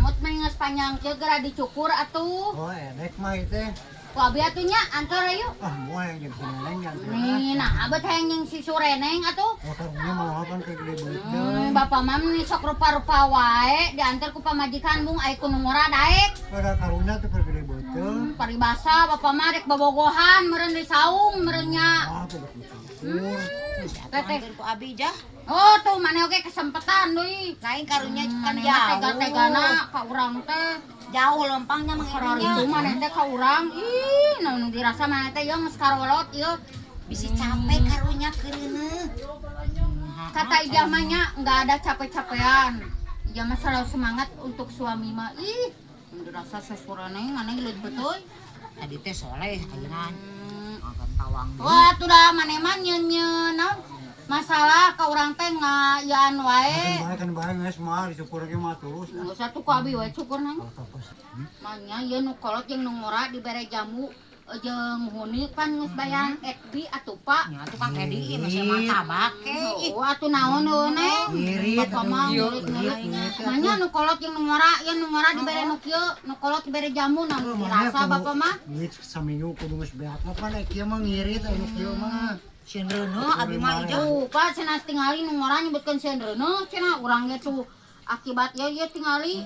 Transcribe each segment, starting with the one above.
Rambut mah geus panjang kieu geura dicukur atuh. Oh, enek mah ieu teh. Ku abi atuh nya antar ayo. Ah, moal yang jeung si Neneng nya. Nih, nah abet hayang jeung si Sureneng atuh. Oh, karunya malah kan keur gede beuteung. Bapak mah nih sok rupa-rupa wae diantar ku pamajikan bung ai ku nu ngora daek. Pada karunya tuh keur gede beuteung. Paribasa bapak mah rek bobogohan meureun di saung meureun nya. Ah, tuh dicukur. Teteh. Anter ku abi jah. Oh, tuh maneh oge kesempatan deui. Lain karunya kan Maneh mah jauh. Tega-tegana ka urang teh. Jauh lempangnya Mang Karor Edinya. itu maneh teh ka urang. Ih, naon nu dirasa maneh teh ieu geus karolot ieu. Bisi capek karunya keureuneuh. Kata Ijah mah nya nggak ada capek-capean. Ijah mah selalu semangat untuk suami mah. Ih, nu dirasa sesurana maneh gelut betul. Tadi teh soleh ayeuna. Akan tawang deui. Wah, tuh dah maneh mah nyeun-nyeun naon? Masalah ka urang teh ngayaan wae. Kan bae geus mah dicukur ge mah terus. Geus atuh ku abi wae cukur nang. Oh, tapos. Manya ieu nu kolot jeung nu ngora dibere jamu jeung huni pan geus bayaran FB atuh Pak. Nya atuh Kang Edi masih martabak ke. Ih, Oh, atuh naon heuh neng? Ngirit Bapak mah atuh, ngirit ngirit, ngirit. ngirit. Manya nu kolot jeung nu ngora, ieu nu ngora dibere nu kieu, nu kolot dibere jamu naon dirasa bapak mah. Duit saminggu kudu geus beak mah pan kieu mah ngirit anu kieu mah. Sieun reuneuh abi mah Ijah. Tuh, Pak cenah tingali nu ngora nyebutkeun sieun reuneuh cenah urang ge tuh akibat ieu ieu tingali.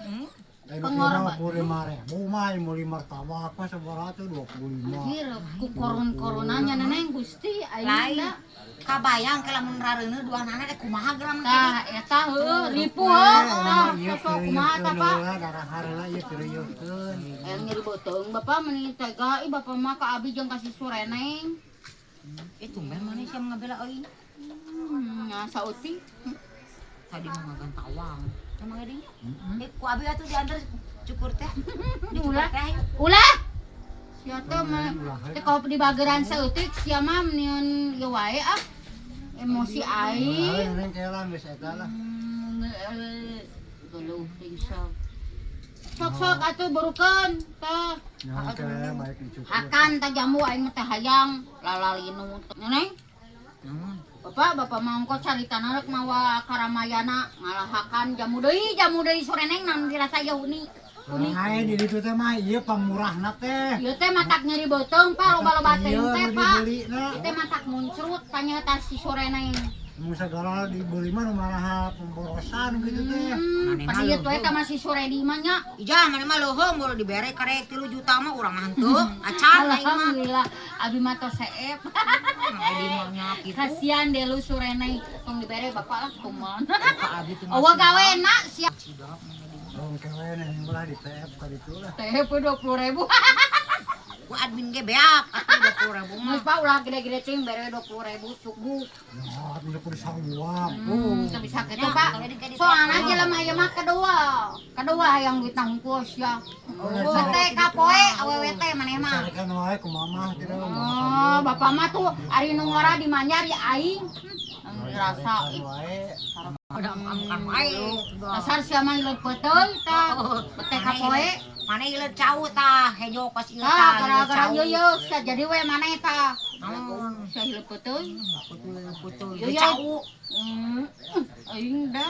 Anu kieu mah 25.000 mah meuli martabak mah sabaraha tuh 25. Anjir, ku korun-korunanya neneng Gusti aing Lain. da. Kabayang ke lamun rareuneuh duanana teh kumaha geura Mang Edi. Tah, eta heueuh ripuh heuh. Tah, Ieu sok kumaha tah Pak? Darah heula ieu teureuyeuhkeun. Yang nyeri beuteung bapak meni tega ih bapak mah ka abi jeung ka si Sureneng. Eh tumben maneh sia ngabela euy. Nya sauti. Tadi mah ngagantawang. Emang Edi nya? Eh ku abi atuh diantar cukur teh. Dicukur Ulah. teh. Ulah. Sia teh mah teh kalau dibageran saeutik sia mah meniun ieu wae ah. Emosi aing. Neneng kela geus eta lah. Geluh tingsa. Sok-sok atuh burukeun tah. Nya kela baik dicukur. Hakan tah jamu aing mah teh hayang lalalinu. Neneng. Naon? Bapak, bapak mau kok caritana rek mawa karamayana ngalahakan jamu deui Sureneng naon dirasa ieu huni. Huni. Lain di ditu teh mah ieu pangmurahna teh. Ieu teh matak nyeri beuteung Pak, loba-loba teuing Ieu teh nu Pak. dibelina. Ieu teh matak muncrut tanya tah si Sureneng. Mun sagala dibeli mah nu maraha pemborosan gitu teh. Maneh mah Padieu we leuheung. tah masih Suredi mah nya. Ijah maneh mah leuheung baru dibere karek 3 juta mah urang mah henteu. Acan aing mah. Alhamdulillah abi mah tos seep. Mang Edi mah nya kitu. Kasihan deh lu Sureneng tong dibere bapak lah kumaha. Ka abi teh Eueuh gawe na sia Cidap Mang Edi mah. Dong kewe neng belah di TF ka ditu lah. teh 20.000. Ku admin ge beak atuh 20.000 mah. Geus Pak ulah gede-gede cing bere 20.000 cukup. Ya, udah kudu sarua. Teu bisa kitu Ya, Pak. kalau di kredit Soalna jelema ieu mah kedua. Kedua hayang duit hungkul sia. Bete ka poe awewe teh maneh mah. Carikan wae ku mamah tidak. Oh, bapak mah tuh ari nu ngora di Manyar ya aing. Rasa ih. Wae. Udah makan wae. Dasar sia mah ileut peuteui tah. Bete ka poe. Maneh ileut cau tah, hejo kos ieu Tah tah. gara-gara ieu ieu sia jadi we maneh tah. Naon? Sia ileut peuteui. Putul-putul Ieu ieu cau. Aing da.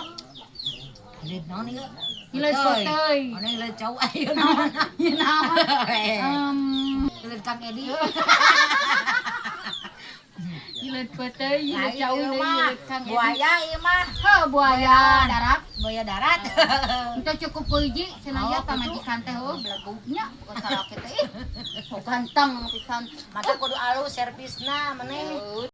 Ileut naon ieu? Ileut peuteui. Maneh ileut cau ayeuna naon? Ieu naon? Ileut Kang Edi. Ileut peuteui, ileut Lain cau ieu deui, mah. ileut Kang Edi. Buaya ieu mah. Heuh, buaya darat. Buaya darat. Itu cukup ku hiji cenah Oh, ya pamajikan teh heuh belegugnya bukan salaki teh. Ih, sok ganteng pisan. Mata kudu alus servisna maneh. Heuh.